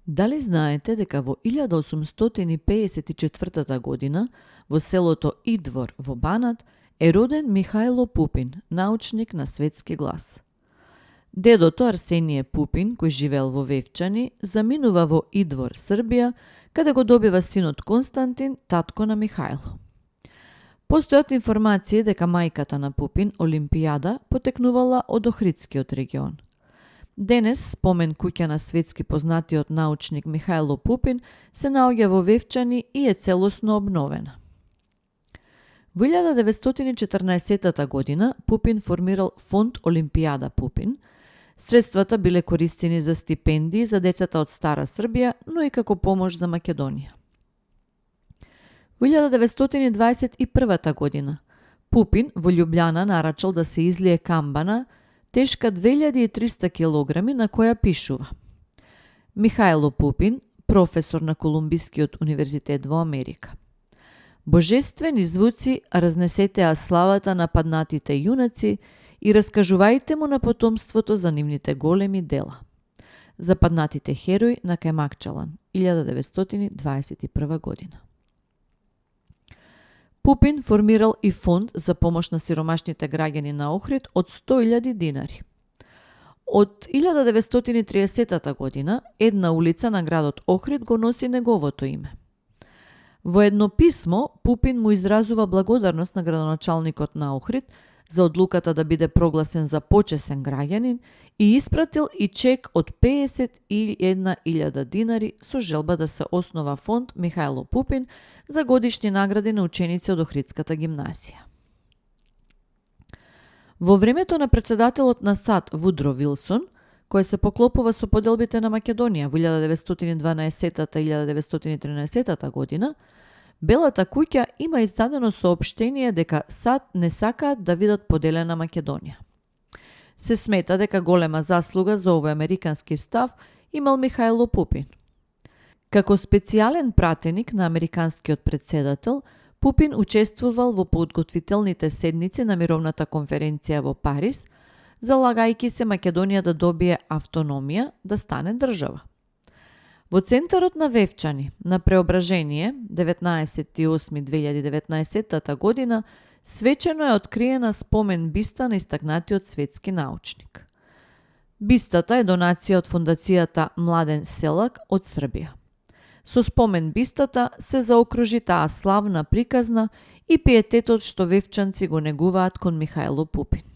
Дали знаете дека во 1854 година во селото Идвор во Банат е роден Михајло Пупин, научник на светски глас? Дедото Арсеније Пупин, кој живеел во Вевчани, заминува во Идвор, Србија, каде го добива синот Константин, татко на Михајло. Постојат информации дека мајката на Пупин, Олимпијада, потекнувала од Охридскиот регион. Денес спомен куќа на светски познатиот научник Михајло Пупин се наоѓа во Вевчани и е целосно обновена. Во 1914 година Пупин формирал фонд Олимпијада Пупин. Средствата биле користени за стипендии за децата од Стара Србија, но и како помош за Македонија. Во 1921 година Пупин во Љубљана нарачал да се излие камбана тешка 2300 килограми на која пишува: Михајло Пупин, професор на Колумбискиот универзитет во Америка. Божествени звуци разнесетеа славата на паднатите јунаци и раскажувајте му на потомството за нивните големи дела. За паднатите херои на Кајмакчалан, 1921 година. Пупин формирал и фонд за помош на сиромашните граѓани на Охрид од 100.000 динари. Од 1930 година една улица на градот Охрид го носи неговото име. Во едно писмо Пупин му изразува благодарност на градоначалникот на Охрид за одлуката да биде прогласен за почесен граѓанин и испратил и чек од 51.000 динари со желба да се основа фонд Михајло Пупин за годишни награди на ученици од Охридската гимназија. Во времето на председателот на САД Вудро Вилсон, кој се поклопува со поделбите на Македонија во 1912-1913 година, Белата куќа има издадено соопштение дека САД не сакаат да видат поделена Македонија. Се смета дека голема заслуга за овој американски став имал Михајло Пупин. Како специјален пратеник на американскиот председател, Пупин учествувал во подготвителните седници на мировната конференција во Париз, залагајќи се Македонија да добие автономија, да стане држава. Во центарот на Вевчани, на Преображение, 19.8.2019 година, свечено е откриена спомен биста на истакнатиот светски научник. Бистата е донација од фондацијата Младен Селак од Србија. Со спомен бистата се заокружи таа славна приказна и пиететот што вевчанци го негуваат кон Михајло Пупин.